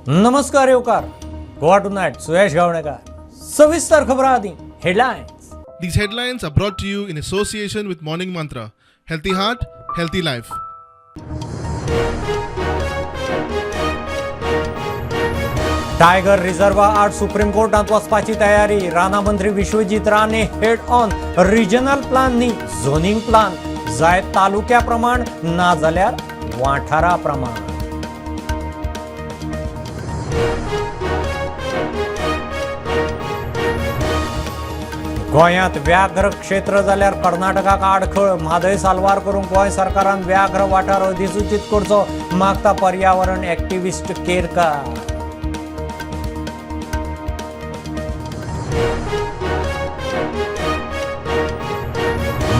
नमस्कार येवकार गोवा टुनायट सुयश गावणेकर. सविस्तर खबरां आदी headlines. These headlines are brought to you in association with Morning Mantra. Healthy heart, healthy life. Tiger रिझर्वा आड सुप्रीम कोर्टांत वचपाची तयारी. रानां मंत्री Vishwajit Rane head on. Regional plan न्ही, झोनिंग प्लान जाय तालुक्या प्रमाण ना जाल्यार वाठारा प्रमाण. गोंयांत व्याघ्र क्षेत्र जाल्यार कर्नाटकाक आडखळ. म्हादय साल्वार करूंक गोंय सरकारान व्याघ्र वाठार अधिसूचीत करचो, मागता पर्यावरण एक्टिविस्ट केरकार.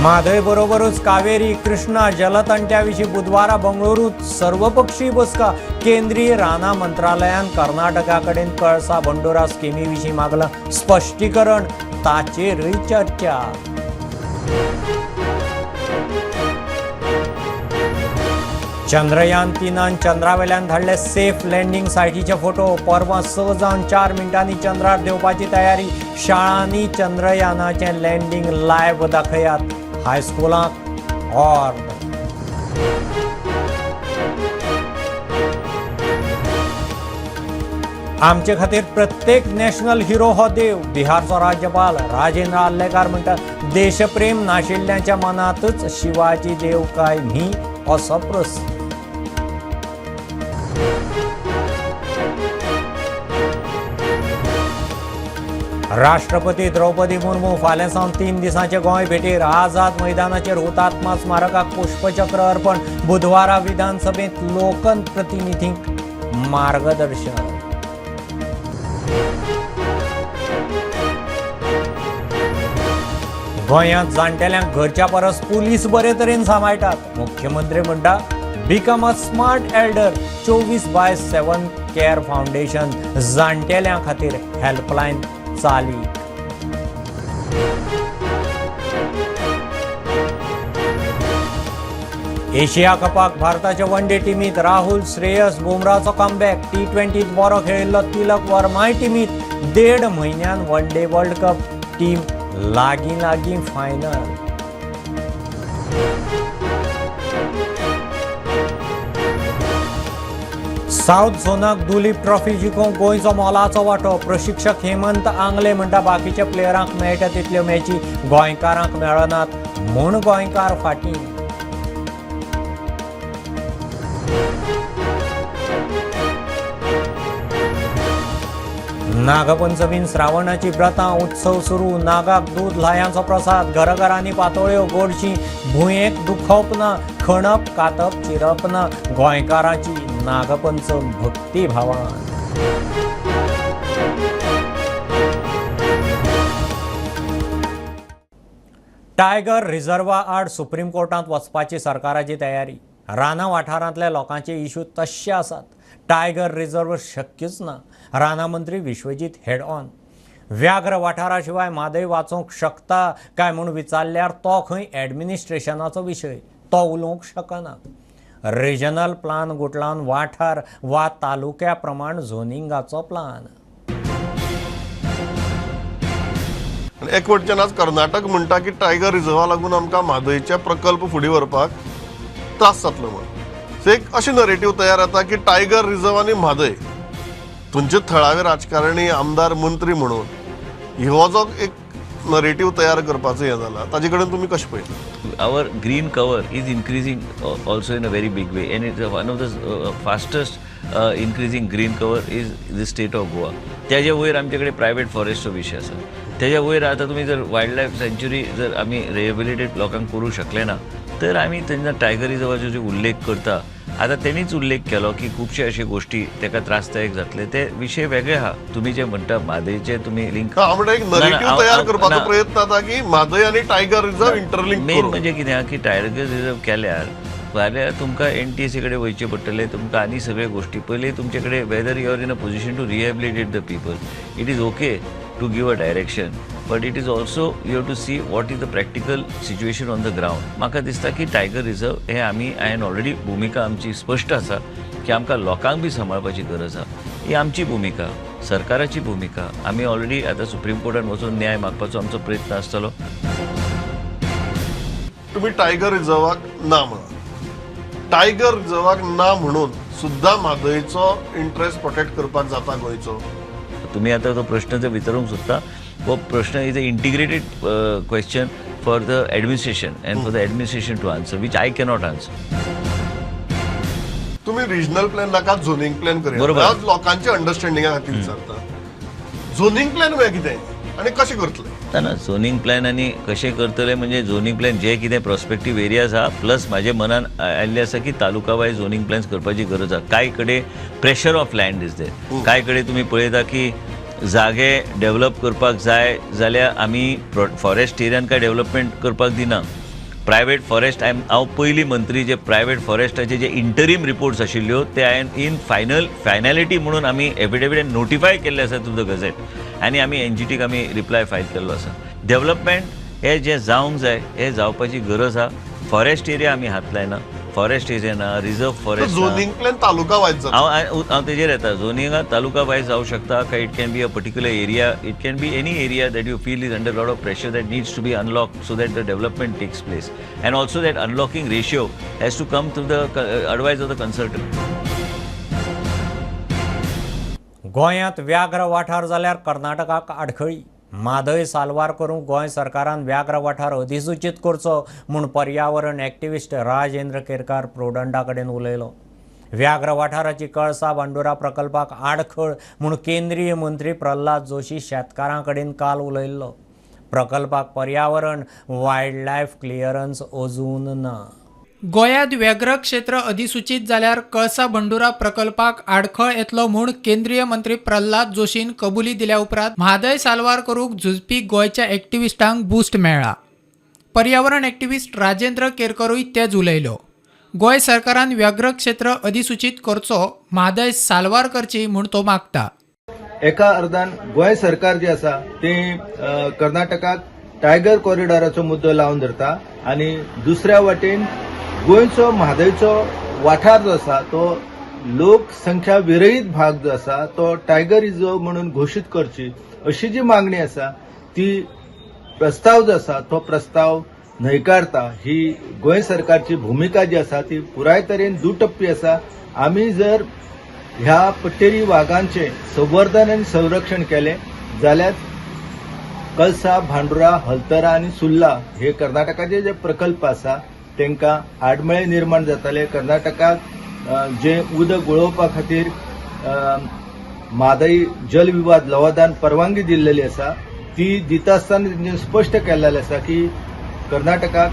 म्हादय बरोबरूच कावेरी कृष्णा जलतंट्या विशीं बुधवारा बंगळुरूंत सर्वपक्षीय बसका. केंद्रीय रानां मंत्रालयान कर्नाटका कडेन कळसा बंडोरा स्किमी विशीं मागलां स्पश्टीकरण, ताचेरय चर्चा. चंद्रयान 3 चंद्रावेल्यान धाडले सेफ लँडिंग सायटीचे फोटो. परवां 6 जावन 4 मिनटांनी चंद्रार देंवपाची तयारी. शाळांनी चंद्रयानाचें लँडिंग लायव्ह दाखयात, हायस्कुलांक ऑर्द. आमचे खातीर प्रत्येक नॅशनल हिरो हो देव. बिहारचो राज्यपाल राजेंद्र आर्लेकार म्हणटा देशप्रेम नाशिल्ल्यांच्या मनांतच शिवाजी देव काय न्ही असो प्रस्न. राष्ट्रपती द्रौपदी मुर्मू फाल्यां सावन 3 दिसांचे गोंय भेटीर. आझाद मैदानाचेर हुतात्मा स्मारकाक पुष्पचक्र अर्पण. बुधवारा विधानसभेंत लोकप्रतिनिधींक मार्गदर्शन. गोंयांत जाणटेल्यांक घरच्या परस पुलीस बरे तरेन सांबाळटात. मुख्यमंत्री म्हणटा become a smart Elder. 24/7 care foundation जाणटेल्यां खातीर हेल्पलायन चालीक. एशिया कपाक भारताच्या वन डे टिमीत राहुल, श्रेयस, बुमराचो कमबॅक. T20 बरो खेळिल्लो तिलक वर्माय टिमीत. 1.5 म्हयन्यान one day world cup team लागीं लागीं फायनल. सावथ झोनाक दुलीप ट्रॉफी जिखूंक गोंयचो मोलाचो वांटो. प्रशिक्षक हेमंत आंगले म्हणटा बाकीच्या प्लेयरांक मेळटा तितल्यो मॅची गोंयकारांक मेळनात म्हूण गोंयकार फाटीं. नागपंचमीन श्रावणाची व्रतां उत्सव सुरू. नागाक दूद ल्हायांचो प्रसाद. घराघरांनी पातोळ्यो गोडशी. भुंयेक दुखोवप ना, खणप कातप चिरप ना. गोंयकारांची नागपंचम भक्तिभावान. टायगर रिझर्वा आड सुप्रीम कोर्टांत वचपाची सरकाराची तयारी. रानां वाठारांतल्या लोकांचे इश्यू तश्शे आसात. टायगर रिझर्व शक्यच ना. रानां मंत्री विश्वजीत हेड ऑन. व्याघ्र वाठारा शिवाय म्हादय वाचोवंक शकता काय म्हूण विचारल्यार तो खंय एडमिनिस्ट्रेशनाचो विशय, तो उलोवंक शकना. रिजनल प्लान गुटलावन वाठार वा तालुक्या प्रमाण झोनिंगाचो प्लान. एक वटच्यान आज कर्नाटक म्हणटा की टायगर रिझर्वा लागून आमकां म्हादयचे प्रकल्प फुडें व्हरपाक त्रास जातलो म्हूण. एक अशी नरेटीव तयार जाता की टायगर रिझर्व आनी म्हादय तुमचे थळावे राजकारणी आमदार मंत्री म्हणून हो जो एक नरेटीव तयार करपाचो हें जाला ताजे कडेन तुमी कशें पळयता? Our green cover is increasing also in a very big way, and it's one of the fastest increasing green cover is the state of Goa. त्याच्या वयर आमचे कडेन प्रायवेट फॉरेस्टचो विशय आसा. त्याच्या वयर आतां तुमी जर वायल्ड लायफ सँच्युरी जर आमी रिहेबिलिटेट लोकांक करूंक शकले ना तर आमी तेन्ना टायगर रिझर्वाचो जो उल्लेख करता, आतां तेणीच उल्लेख केलो की खुबशे अशे गोश्टी तेका त्रासदायक जातले, ते विशय वेगळे आहा. तुमी जे म्हणटा म्हादयचे तुमी लिंक, हांव म्हणटा एक नरेटीव तयार करपाचो प्रयत्न जाता की म्हादय आनी टायगर रिझर्व इंटरलिंक. मेन म्हणजे कितें आहा की टायगर रिझर्व केल्यार जाल्यार तुमकां NTSA कडेन वयचें पडटलें, तुमकां आनी सगळे गोश्टी पयलीं तुमचे कडेन whether you are in a position to rehabilitate the people, it is okay to give a direction, but it is also you have to see what is the practical situation on the ground. म्हाका दिसता की tiger reserve हे आमी हांवें already भुमिका आमची स्पश्ट आसा की आमकां लोकांक बी सांबाळपाची गरज आसा. ही आमची भुमिका, सरकाराची भुमिका. आमी ऑलरेडी आतां सुप्रीम कोर्टान वचून न्याय मागपाचो आमचो प्रयत्न आसतलो. तुम्ही टायगर रिझर्वाक ना म्हणा. टायगर रिझर्वाक ना म्हणून सुद्दां म्हादयचो इंट्रस्ट प्रोटेक्ट करपाक जाता गोंयचो? तुम्ही आता तो प्रश्न जर विचारूंक सोदता, हो प्रश्न is a integrated question for the administration and for the administration to answer, which I cannot answer. तुम्ही रिजनल प्लॅन नाका, झोनिंग प्लॅन करूया. बरोबर. आज लोकांच्या अंडरस्टँडिंगा खातीर विचारता, झोनिंग प्लॅन म्हळ्यार कितें आनी कशें करतले? ना ना, झोनिंग प्लॅन आनी कशें करतले म्हणजे झोनिंग प्लॅन जे कितें प्रोस्पेक्टीव एरियाज आहा, प्लस म्हाजे मनान आयिल्लें आसा की तालुका वायज झोनिंग प्लॅन्स करपाची गरज आहा. कांय कडेन pressure of land is there. कांय कडेन तुमी पळयता की जागे डेव्हलप करपाक जाय जाल्यार आमी फॉरेस्ट एरियान काय डेव्हलपमेंट करपाक दिना. प्रायवेट फॉरेस्ट, I हांव पयली मंत्री जे प्रायवेट फॉरेस्टाचे जे इंटरीम रिपोर्ट्स आशिल्ल्यो ते हांवें इन फायनल फायनॅलिटी म्हणून आमी एफिडेवीट नोटिफाय केल्ले आसा टू the gazette आनी आमी एनजीटीक आमी रिप्लाय फायल केल्लो आसा. डेव्हलपमेंट हे जें जावंक जाय हे जावपाची गरज आहा. फॉरेस्ट एरिया आमी हात लायना, फॉरेस्ट एरिया ना, रिजर्व फॉरेस्ट ना. झोनिंग प्लॅन तालुका वायज जाता? हांव हांव तेजेर येता. झोनिंगा तालुका वायज जावं शकता काय it can be a particular area, it can be any area that you feel is under lot of pressure that needs to be unlock so that the development takes place, and also that unlocking ratio has to come through the advice of the consultant. गोंयांत व्याघ्र वाठार जाल्यार कर्नाटकाक आडखळी. म्हादय साल्वार करूंक गोंय सरकारान व्याघ्र वाठार अधिसुचीत करचो म्हूण पर्यावरण एक्टिविस्ट राजेंद्र केरकार प्रुडंटा कडेन उलयलो. व्याघ्र वाठाराची कळसा भांडुरा प्रकल्पाक आडखळ म्हूण केंद्रीय मंत्री प्रल्हाद जोशी शेतकारां कडेन काल उलयल्लो. प्रकल्पाक पर्यावरण वायल्ड लायफ क्लियरन्स अजून ना. गोंयांत व्याघ्र क्षेत्र अधिसुचीत जाल्यार कळसा भंडुरा प्रकल्पाक आडखळ येतलो म्हूण केंद्रीय मंत्री प्रल्हाद जोशीन कबुली दिल्या उपरांत म्हादय साल्वार करूंक झुजपी गोंयच्या एक्टिविस्टांक बूस्ट मेळ्ळा. पर्यावरण एक्टिविस्ट राजेंद्र केरकरूय तेच उलयलो. गोंय सरकारान व्याघ्र क्षेत्र अधिसुचीत करचो, म्हादय साल्वार करची म्हूण तो मागता. एका अर्दान गोंय सरकार जे आसा ते कर्नाटकाक टायगर कॉरिडॉराचो मुद्दो लावन धरता आनी दुसऱ्या वाटेन गोंयचो म्हादयचो वाठार जो आसा तो लोकसंख्या विरयत भाग जो आसा तो टायगर रिझर्व म्हणून घोशीत करची अशी जी मागणी आसा ती प्रस्ताव जो आसा तो प्रस्ताव न्हयकारता. ही गोंय सरकारची भुमिका जी आसा ती पुराय तरेन दुटप्पी आसा. आमी जर ह्या पट्टेरी वागांचें संवर्धन आनी संरक्षण केलें जाल्यार कळसा, भांडुरा, हलतरा आनी सुर्ला हे कर्नाटकाचे जे प्रकल्प आसा तांकां आडमेळे निर्माण जाताले. कर्नाटकाक जे उदक वळोवपा खातीर म्हादय जलविवाद लवादान परवानगी दिल्लेली आसा ती दिता आसतना तेंच्यांनी स्पश्ट केल्लेलें आसा की कर्नाटकाक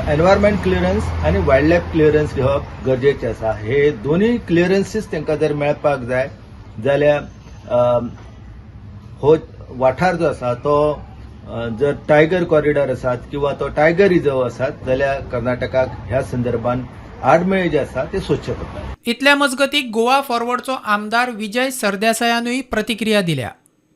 एनवायरमेंट क्लियरन्स आनी वायल्ड लायफ क्लियरन्स घेवप गरजेचें आसा. हे दोनूय क्लियरन्सीस तांकां जर मेळपाक जाय जाल्यार हो वाठार जो आसा तो जर टायगर कॉरिडॉर आसात किंवा तो टायगर रिझर्व आसात जाल्यार कर्नाटकाक ह्या संदर्भात आडमेळे जे आसा ते सोदचे पडटा. इतल्या मजगती गोवा फॉरवर्डचो आमदार विजय सरदेसायानूय प्रतिक्रिया दिल्या.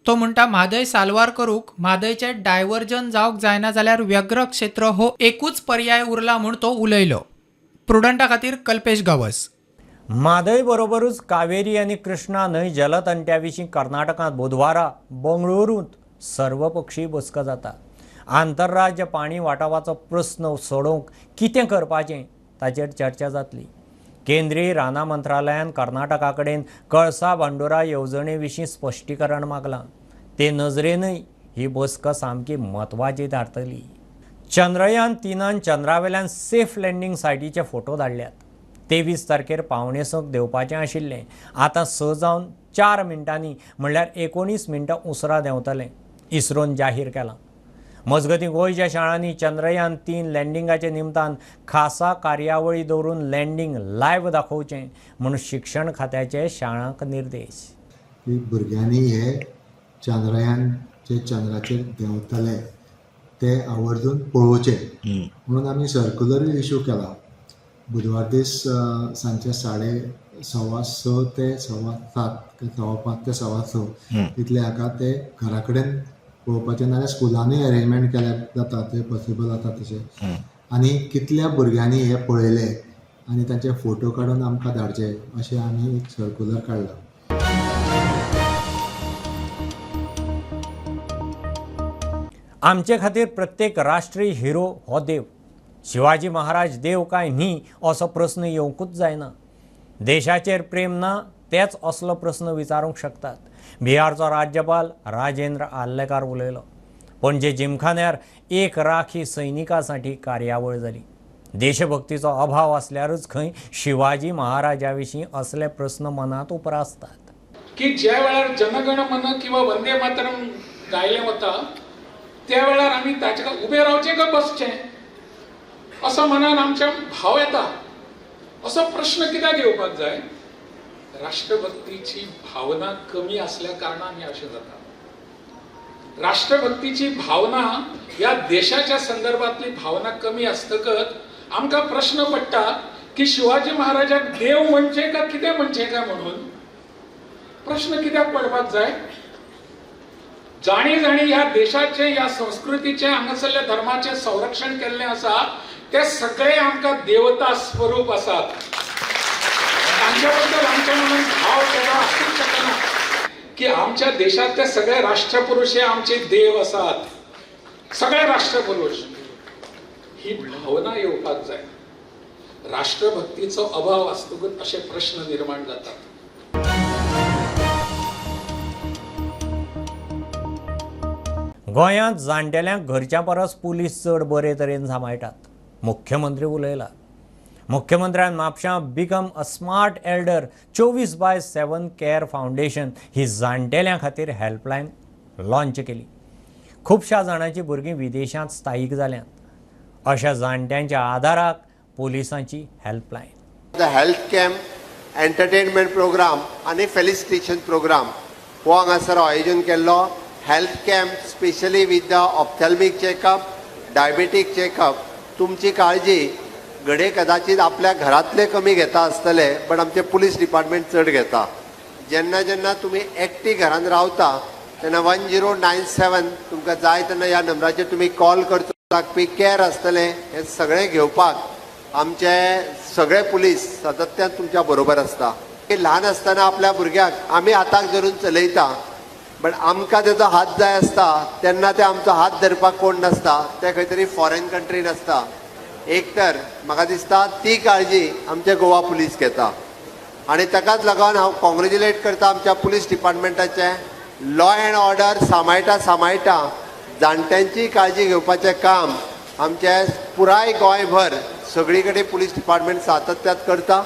तो म्हणटा, म्हादय साल्वार करूंक म्हादयचें डायव्हर्जन जावंक जायना जाल्यार व्याघ्र क्षेत्र हो एकूच पर्याय उरला म्हूण तो उलयलो. प्रुडंटा खातीर कल्पेश गांवस. म्हादय बरोबरूच कावेरी आनी कृष्णा न्हंय जलतंट्या विशीं कर्नाटकांत बुधवारा बंगळुरूंत सर्वपक्षीय बसका जाता. आंतरराज्य पाणी वाटावाचो प्रस्न सोडोवंक कितें करपाचें ताचेर चर्चा जातली. केंद्रीय रानां मंत्रालयान कर्नाटका कडेन कळसा भांडुरा येवजणे विशीं स्पश्टीकरण मागलां. ते नजरेनय ही बसका सामकी म्हत्वाची थारतली. चंद्रयान 3 चंद्रावेल्यान सेफ लँडींग सायटीचे फोटो धाडल्यात. 23 तारखेर 5:45 देंवपाचें आशिल्लें, आतां 6 जावन 4 मिनटांनी म्हणल्यार 19 मिनटां उसरां देंवतलें, इस्रोन जाहीर केलां. मजगतीं गोंयच्या शाळांनी चंद्रयान 3 लँडिंगाचे निमतान खासा कार्यावळी दवरून लँडींग लायव्ह दाखोवचें म्हूण शिक्षण खात्याचे शाळांक निर्देश. की भुरग्यांनी हे चंद्रयान जे चंद्राचेर देंवतले ते आवर्जून पळोवचे म्हणून आमी सर्क्युलरूय इशू केला. बुधवार दीस सांजचे 6:15 ते 7:15, 5:15 ते 6:15 इतले हाका ते घरा कडेन पळोवपाचें, नाजाल्यार स्कुलांनी अरेंजमेंट केल्यार जाता, ते पॉसिबल जाता तशें. आनी कितल्या भुरग्यांनी हे पळयले आनी तांचे फोटो काडून आमकां धाडचे अशें आमी एक सर्क्युलर काडला. आमचे खातीर प्रत्येक राष्ट्रीय हिरो हो देव. शिवाजी महाराज देव काय न्ही असो प्रस्न येवंकूच जायना. देशाचेर प्रेम ना तेच असलो प्रस्न विचारूंक शकतात. बिहारचो राज्यपाल राजेंद्र आर्लेकार उलयलो. पणजे जिमखान्यार एक राखी सैनिकासाठी कार्यावळ जाली. देशभक्तीचो अभाव आसल्यारूच खंय शिवाजी महाराजा विशीं असले प्रस्न मनांत उप्रासतात. की ज्या वेळार जनगण मन किंवा वंदे मातरम गायलें वता त्या वेळार आमी ताचे उबे रावचें काय बसचें असो मनान आमच्या भाव येता. असो प्रश्न कित्याक येवपाक जाय? राष्ट्रभक्तीची भावना कमी आसल्या कारणान हें अशें जाता. राष्ट्रभक्तीची भावना ह्या देशाच्या संदर्भातली भावना कमी आसतकच आमकां प्रश्न पडटा की शिवाजी महाराजाक देव म्हणचें काय कितें म्हणचें काय म्हणून प्रश्न कित्याक पडपाक जाय? जाणी जाणी ह्या देशाचें, ह्या संस्कृतीचें, हांगासरल्या धर्माचें संरक्षण केल्लें आसा ते सगळे आमकां देवता स्वरूप आसात. तांच्या बद्दल आमच्या मनात भाव वेगळो आसूंक शकना की आमच्या देशांतले सगळे राष्ट्रपुरुष हे आमचे देव आसात, सगळे राष्ट्रपुरुष. ही भावना येवपाक जाय. राष्ट्रभक्तीचो अभाव आसतकूच अशे प्रश्न निर्माण जातात. गोंयांत जाणटेल्यांक घरच्या परस पुलीस चड बरे तरेन सांबाळटात, मुख्यमंत्री उलयला. मुख्यमंत्र्यान म्हापशां become a smart Elder 24/7 care foundation ही जाणटेल्यां खातीर हेल्पलायन लॉंच केली. खुबश्या जाणांची भुरगीं विदेशांत स्थायीक जाल्यांत. अशा जाणट्यांच्या आदाराक पुलिसांची helpline. The health camp, entertainment programme आनी फेलिसिटेशन प्रोग्राम हो हांगासर आयोजन केल्लो. Health camp specially with the ophthalmic checkup, diabetic checkup. तुमची काळजी घडये कदाचित आपल्या घरांतले कमी घेता आसतले, बट आमचे पुलीस डिपार्टमेंट चड घेता. जेन्ना जेन्ना तुमी एकटी घरान रावता तेन्ना 1097 तुमकां जाय तेन्ना ह्या नंबराचेर तुमी कॉल करचो. लागपी कॅर आसतलें हें सगळें घेवपाक आमचे सगळे पुलीस सातत्यान तुमच्या बरोबर आसता. ल्हान आसतना आपल्या भुरग्याक आमी हाताक धरून चलयता, बट आमकां तेजो हात जाय आसता तेन्ना ते आमचो हात धरपाक कोण नासता, ते खंय तरी फॉरेन कंट्रीन आसता. एक तर म्हाका दिसता ती काळजी आमचे गोवा पुलीस घेता आनी ताकाच लागून हांव कॉंग्रेच्युलेट करता आमच्या पुलीस डिपार्टमेंटाचें. लॉ एंड ऑर्डर सांबाळटा सांबाळटा जाणट्यांची काळजी घेवपाचें काम आमचे पुराय गोंयभर सगळी कडेन पुलीस डिपार्टमेंट सातत्यात करता.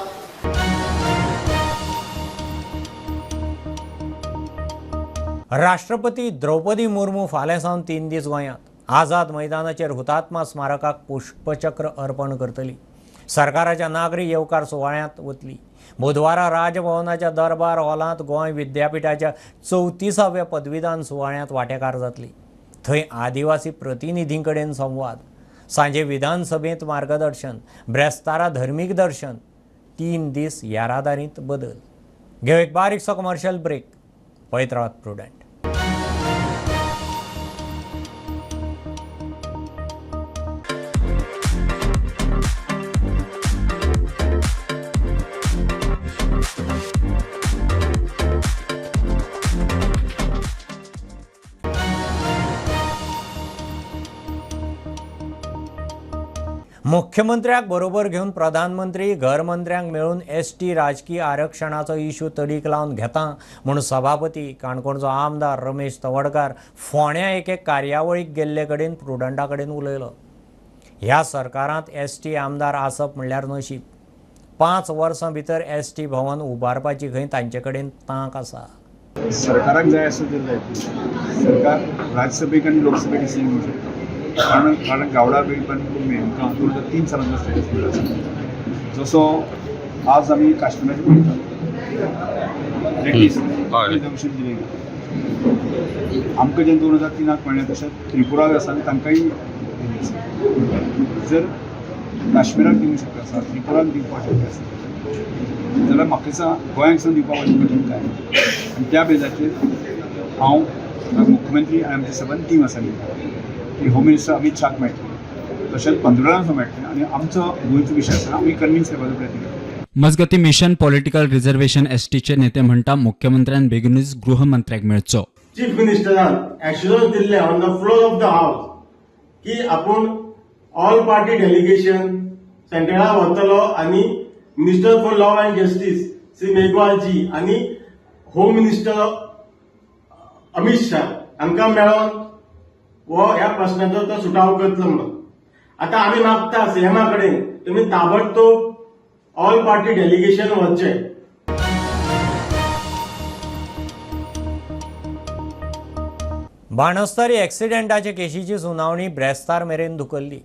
राष्ट्रपती द्रौपदी मुर्मू फाल्यां सावन 3 दीस गोंयांत. आझाद मैदानाचेर हुतात्मा स्मारकाक पुष्पचक्र अर्पण करतली. सरकाराच्या नागरी येवकार सुवाळ्यांत वतली. बुधवारा राजभवनाच्या दरबार हॉलांत गोंय विद्यापिठाच्या 34व्या पदवीदान सुवाळ्यांत वांटेकार जातली. थंय आदिवासी प्रतिनिधीं कडेन संवाद, सांजे विधानसभेंत मार्गदर्शन, ब्रेस्तारा धर्मीक दर्शन. 3 दीस येरादारींत बदल. घेव एक बारीकसो कमर्शियल ब्रेक. पळयत रावात प्रुडंट. मुख्यमंत्र्याक बरोबर घेवन प्रधानमंत्री घरमंत्र्यांक मेळून एसटी राजकीय आरक्षणाचो इशू तडीक लावन घेता म्हूण सभापती काणकोणचो आमदार रमेश तवडकार फोंड्या एके कार्यावळीक गेल्ले कडेन प्रुडंटा कडेन उलयलो. ह्या सरकारांत एसटी आमदार आसप म्हणल्यार नशीब. 5 वर्सां भितर एसटी भवन उबारपाची खंय तांचे कडेन तांक आसा. सरकाराक जाय आसत तर जाय, सरकार राज्यसभेक आनी लोकसभेक डिसिजन घेवंक शकता. कारण कारण गावडा वेळीपान कुणबी हांकां 2003 सालांतलो स्टेटस मेळ्ळो आसा. जसो आज आमी काश्मीराचेर पळयतात, रिजर्वेशन दिलें गेलें आमकां जेन्ना 2003 मेळ्ळें, तशें त्रिपुरा आसा आनी तांकांय दिल्लें आसा. जर काश्मीराक दिवंक शक्य आसा, त्रिपुराक दिवपाक शक्य आसा, जाल्यार म्हाका दिसता गोंयांक सुद्दां दिवपाक कठीण काय. आनी त्या बेजाचेर हांव मुख्यमंत्री आनी आमची सबंद टीम आसा ती होम मिनिस्टर अमीत शाहक मेळटले, तशेंच पंतप्रधान मेळटले आनी आमचो गोंयचो विशय आसा आमी कन्विन्स करपाचो प्रयत्न करतले. मजगती मिशन पॉलिटिकल रिझर्वेशन एसटीचे नेते म्हणटा मुख्यमंत्र्यान बेगीनूच गृहमंत्र्याक मेळचो. चीफ मिनिस्टरान एश्युरन्स दिल्लें on the floor of the house की आपूण ऑल पार्टी डेलिगेशन सेंट्रला वतलो आनी minister for law and justice Shri मेघवालजी आनी होम मिनिस्टर अमित शाह हांकां मेळोन हो ह्या प्रश्नाचो तो सुटावो करतलो म्हणून. आतां आमी मागता सीएमा कडेन तुमी ताबडतोब ऑल पार्टी डेलिगेशन वचचें. बाणस्तारी एक्सिडेंटाचे केशीची सुनावणी ब्रेस्तार मेरेन धुकल्ली.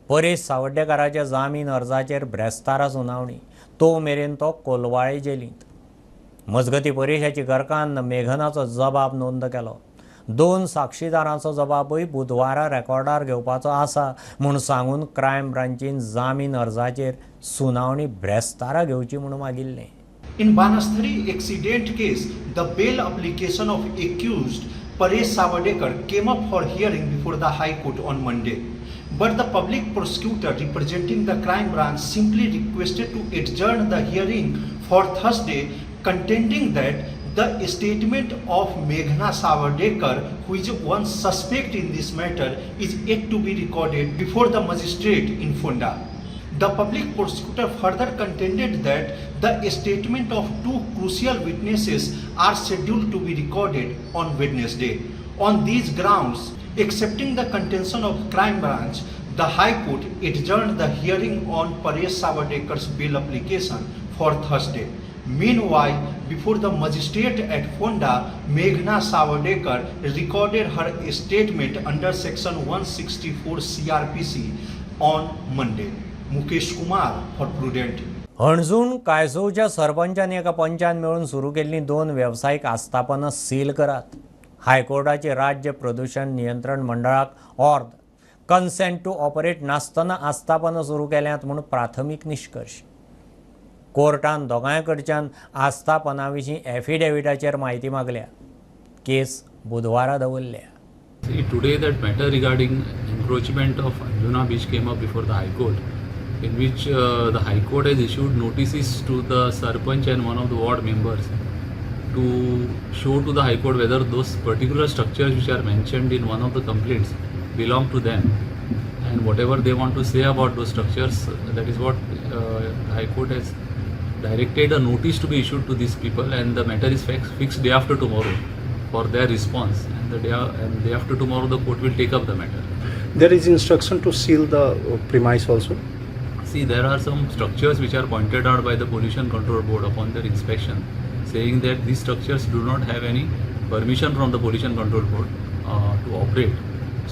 परेश सावड्डेकाराच्या जामीन अर्जाचेर ब्रेस्तारा सुनावणी, तो मेरेन तो कोलवाळे जेलींत. मजगती परेशाची घरकान्न मेघनाचो जबाब नोंद केलो. 2 साक्षीदारांचो जबाबूय बुधवारा रेकॉर्डार घेवपाचो आसा म्हूण सांगून क्रायम ब्रांचीन जामीन अर्जाचेर सुनावणी ब्रेस्तारा घेवची म्हूण मागिल्लें. In Banasthali accident case, the bail application of accused Paresh Savadekar came up for hearing before the High Court on Monday. But the public prosecutor representing the crime branch simply requested to adjourn the hearing for Thursday, contending that the statement of Meghna Savadekar, who is one suspect in this matter, is yet to be recorded before the magistrate in Fonda. The public prosecutor further contended that the statement of 2 crucial witnesses are scheduled to be recorded on Wednesday. On these grounds, accepting the contention of crime branch, the High Court adjourned the hearing on Paresh Savadekar's bail application for Thursday. Meanwhile, before the magistrate at Fonda, Meghna Savadekar recorded her statement under section 164 CRPC on Monday. Mukesh Kumar for Prudent. Anjuna कायसोवच्या सरपंचान एका पंचान मेळून सुरू केल्लीं 2 वेवसायीक आस्थापनां seal करात. हायकोर्टाचे राज्य प्रदूशण नियंत्रण मंडळाक ऑर्द कन्सेंट टू ऑपरेट नासतना आस्थापनां सुरू केल्यांत म्हूण प्राथमीक निश्कर्श. कोर्टान दोगांय कडच्यान आस्थापना विशीं एफिडेविटाचेर म्हायती मागल्या. केस बुधवारा दवरल्या. Today that matter regarding encroachment of Anjuna beach came up before the High Court, in which the High Court has issued notices to the Sarpanch and one of the ward members to show to the High Court whether those particular structures which are mentioned in one of the complaints belong to them, and whatever they want to say about those structures, that is what the High Court has directed a notice to be issued to these people, and the matter is fixed day after tomorrow for their response, and the day after tomorrow the court will take up the matter. There is instruction to seal the premise also. See, there are some structures which are pointed out by the Pollution Control Board upon their inspection, saying that these structures do not have any permission from the Pollution Control Board to operate.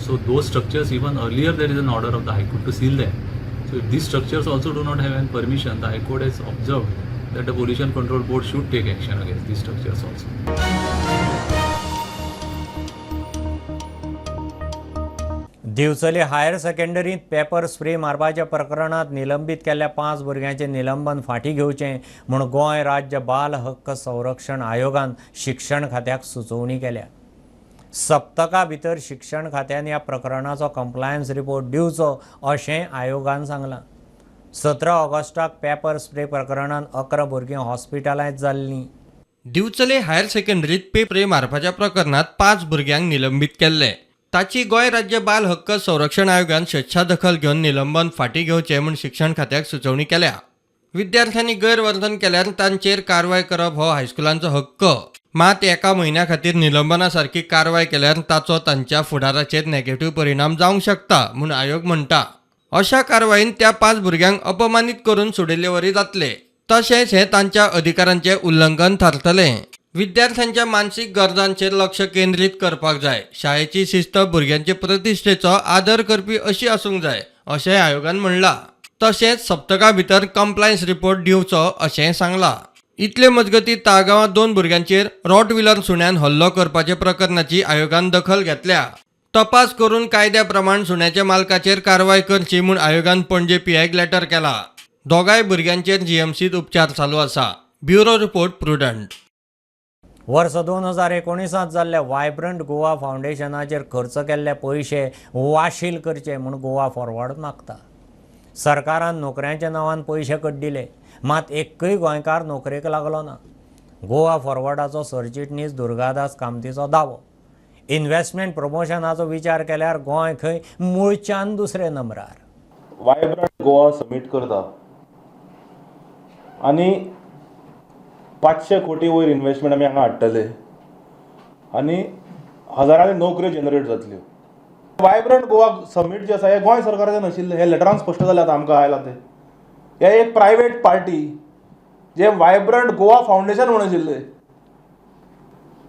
So those structures, even earlier there is an order of the High Court to seal them. So if these structures also do not have any permission, the High Court has observed that the Pollution Control Board should take action against these structures also. Divchale higher सेकंडरींत paper spray मारपाच्या प्रकरणांत निलंबीत केल्ल्या 5 भुरग्यांचें निलंबन फाटीं घेवचें म्हूण गोंय राज्य बाल हक्क संरक्षण आयोगान शिक्षण खात्याक सुचोवणी केल्या. सप्तका भितर शिक्षण खात्यान ह्या प्रकरणाचो कंप्लायन्स रिपोर्ट दिवचो अशें आयोगान सांगलां. 17 ऑगस्टाक पेपर स्प्रे प्रकरणांत 11 भुरगीं हॉस्पिटलांत जाल्लीं. दिवचले हायर सेकंडरीत पेपर मारपाच्या प्रकरणांत 5 भुरग्यांक निलंबीत केल्ले. ताची गोंय राज्य बाल हक्क संरक्षण आयोगान स्वेच्छा दखल घेवन निलंबन फाटीं घेवचें म्हूण शिक्षण खात्याक सुचोवणी केल्या. विद्यार्थ्यांनी गैरवर्तन केल्यार तांचेर कारवाय करप हो हायस्कुलांचो हक्क, मात एका म्हयन्या खातीर निलंबना सारकी कारवाय केल्यार ताचो तांच्या फुडाराचेर नेगेटिव्ह परिणाम जावंक शकता म्हूण आयोग म्हणटा. अशा कारवायेन त्या 5 भुरग्यांक अपमानीत करून सोडिल्ले वरी जातले, तशेंच हें तांच्या अधिकारांचें उल्लंघन थारतलें. विद्यार्थ्यांच्या मानसीक गरजांचेर लक्ष केंद्रीत करपाक जाय. शाळेची शिस्त भुरग्यांचे प्रतिश्ठेचो आदर करपी अशी आसूंक जाय अशें आयोगान म्हणलां. तशेंच सप्तका भितर कंप्लायन्स रिपोर्ट दिवचो अशें सांगलां. इतले मजगतीं ताळगांवां 2 भुरग्यांचेर रॉटविलर सुण्यान हल्लो करपाच्या प्रकरणाची आयोगान दखल घेतल्या. तपास करून कायद्या प्रमाण सुण्याच्या मालकाचेर कारवाय करची म्हूण आयोगान पणजे पीआयक लेटर केला. दोगांय भुरग्यांचेर जीएमसीत उपचार चालू आसा. Bureau report, Prudent. वर्स 2019 जाल्ल्या वायब्रंट गोवा फावंडेशनाचेर खर्च केल्ले पयशे वाशील करचे म्हूण गोवा फॉरवर्ड मागता. सरकारान नोकऱ्यांच्या नांवान पयशे कड्डिले, मात एकूय गोंयकार नोकरेक लागलो ना. गोवा फॉरवर्डाचो सरचिटणीस दुर्गादास कामतीचो दावो. इन्व्हेस्टमेंट प्रमोशनाचो विचार केल्यार गोंय खंय मुळच्यान दुसरे नंबरार. वायब्रंट गोवा समीट करता आनी 500 कोटी वयर इन्वेस्टमेंट आमी हांगा हाडटले आनी हजारांनी नोकऱ्यो जनरेट जातल्यो. वायब्रंट गोवा समीट जे आसा हें गोंय सरकाराचें नाशिल्लें, हें लेटरान स्पश्ट जालें आतां आमकां आयलां तें. हें एक प्रायवेट पार्टी जे वायब्रंट गोवा फावंडेशन म्हूण आशिल्लें,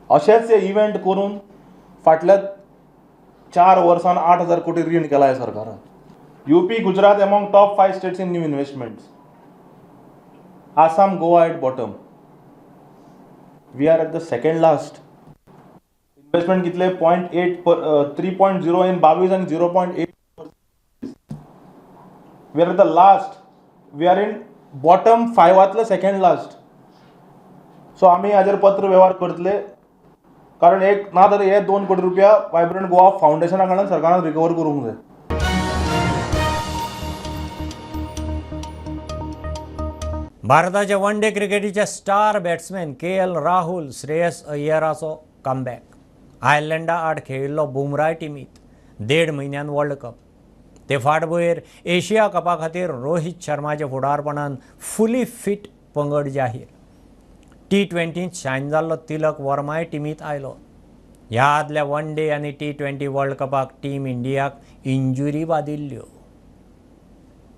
अशेंच हे इव्हेंट करून फाटल्या 4 वर्सान 8,000 कोटी रीण केलां ह्या सरकारान. UP, Gujarat among top 5 states in new investments. Assam, Goa at bottom. We are at the second last. Investment कितले 0.8 3.0 in 22 and 0.8. We are at the last. We are in bottom 5 second last. So आमी हाजेर पत्र वेव्हार करतले, कारण एक ना तर हे 2 कोटी रुपया वायब्रंट गोवा फावंडेशना कडल्यान सरकारान रिकवर करूंक जाय. भारताचे वन डे क्रिकेटीचे star batsman KL Rahul, Shreyas अय्यराचो कमबॅक. आयर्लंडा आड खेळिल्लो बुमराय टिमीत 1.5 म्हयन्यान वर्ल्ड कप. ते फाटभुंयेर एशिया कपा खातीर रोहित शर्माच्या फुडारपणान फुली फिट पंगड जाहीर. T20 shine जाल्लो तिलक वर्माय टिमीत आयलो. ह्या आदल्या वन डे आनी T20 world कपाक टीम इंडियाक इंजुरी बादिल्ल्यो.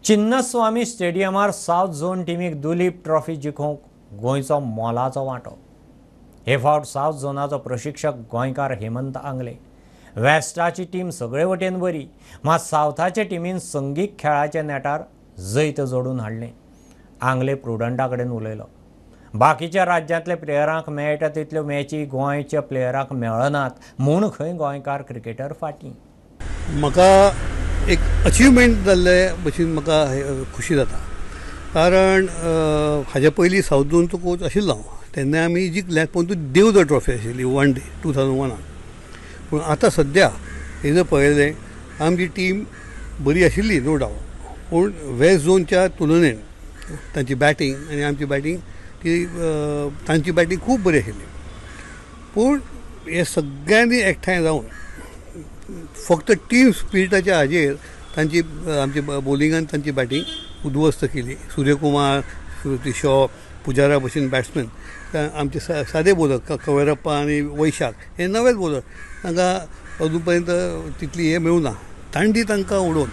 चिन्नस्वामी स्टेडियमार सावथ झोन टिमीक दुलीप ट्रॉफी जिखोवंक गोंयचो मोलाचो वांटो. हे फावट सावथ झोनाचो प्रशिक्षक गोंयकार हेमंत आंगले. वेस्टाची टीम सगळे वटेन बरी, मात सावथाचे टिमीन संगीक खेळाच्या नेटार जैत जोडून हाडलें. आंगले प्रुडंटा कडेन उलयलो. बाकीच्या राज्यांतल्या प्लेयरांक मेळटा तितल्यो मॅची गोंयच्या प्लेयरांक मेळनात म्हूण खंय गोंयकार क्रिकेटर फाटीं. म्हाका एक अचिवमेंट जाल्ले भशेन म्हाका खुशी जाता, कारण हाज्या पयलीं सावथ झोनचो कोच आशिल्लो हांव, तेन्ना आमी जिखल्यात, पूण देवदर ट्रॉफी आशिल्ली वन डे 2001. पूण आतां सद्या हे जर पळयलें आमची टीम बरी आशिल्ली नो डावट, पूण वेस्ट झोनच्या तुलनेन तांची बॅटींग आनी आमची बॅटींग ती तांची बॅटींग खूब बरी आशिल्ली. पूण हे सगळ्यांनी एकठांय जावन फक्त टीम स्पिरिटाच्या हाजेर तांची आमची बॉलिंगान तांची बॅटींग उद्ध्वस्त केली. सूर्यकुमार, शॉ, पुजारा भशेन बॅट्समॅन, आमचे सादे बॉलर कवेरप्पा आनी वैशाख हे नवेच बॉलर, तांकां अजून पर्यंत तितली हें मेळूं ना. तांणी तांकां उडोवन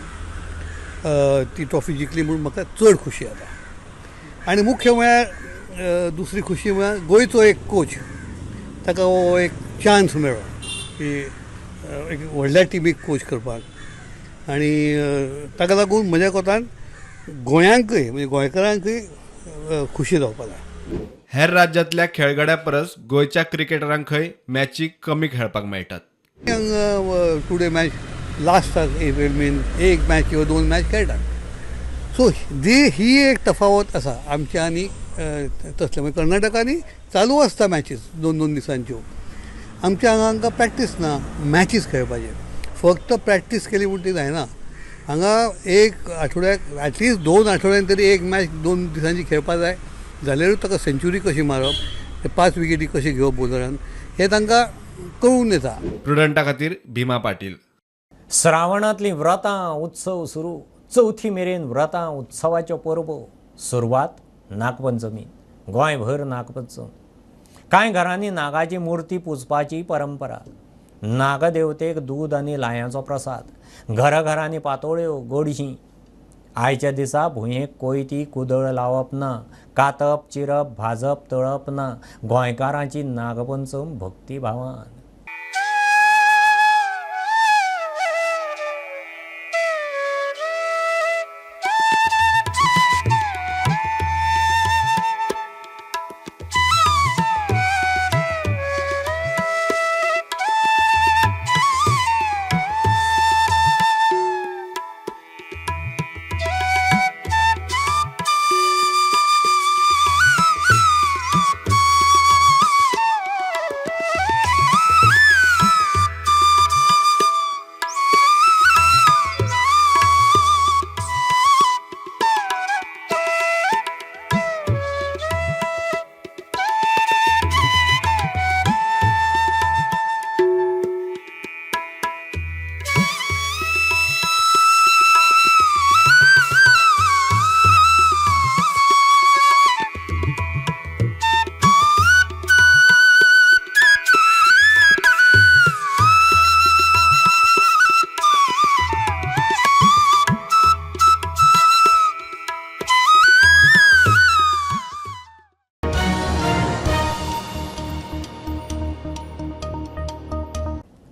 ती ट्रॉफी जिखली म्हूण म्हाका चड खुशी जाता. आनी मुख्य म्हळ्यार दुसरी खुशी म्हळ्यार गोंयचो एक कोच, ताका हो एक चान्स मेळ्ळो की एक व्हडल्या टिमीक कोच करपाक, आनी ताका लागून म्हज्या कोतान गोंयांकय म्हणजे गोंयकारांकय खुशी जावपाक जाय. हेर राज्यांतल्या खेळगड्या परस गोंयच्या क्रिकेटरांक खंय मॅची कमी खेळपाक मेळटात. टुडे मॅच लास्टाक एप्रिल मेन एक मॅच किंवा 2 मॅच खेळटात. सो ही एक तफावत आसा आमच्या आनी तसले. म्हणजे कर्नाटकांनी चालू आसता मॅचीस 2-2 दिसांच्यो, आमच्या हांगा हांकां प्रॅक्टीस ना मॅचीस खेळपाचे. फक्त प्रॅक्टीस केली म्हूण ती जायना, हांगा एक आठवड्याक एटलिस्ट 2 आठवड्यान तरी एक मॅच 2 दिसांची खेळपाक जाय, जाल्यारूच ताका सेंच्युरी कशी मारप, 5 विकेटी कशी घेवप बॉलरान, हें तांकां कळून येता. प्रुडंटा खातीर भीमा पाटील. श्रावणांतलीं व्रतां उत्सव सुरू. चवथी मेरेन व्रतां उत्सवाच्यो परबो. सुरवात नागपंचमी. गोंयभर नागपंचम. कांय घरांनी नागाची मूर्ती पुजपाची परंपरा. नागदेवतेक दूद आनी लायांचो प्रसाद. घराघरांनी पातोळ्यो, गोडशीं. आयच्या दिसा भुंयेक कोयती कुदळ लावप ना, कातप, चिरप, भाजप, तळप ना. गोंयकारांची नागपंचम भक्तिभावान.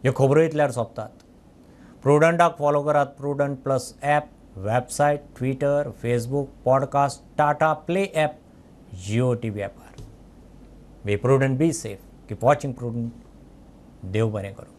ह्यो खबरो इतल्यार सोंपतात. प्रुडंटाक फॉलो करात Prudent plus app, website, Twitter, Facebook, podcast, Tata Play app, Jio TV ॲपार. Be prudent, be safe, keep watching Prudent. देव बरें करूं.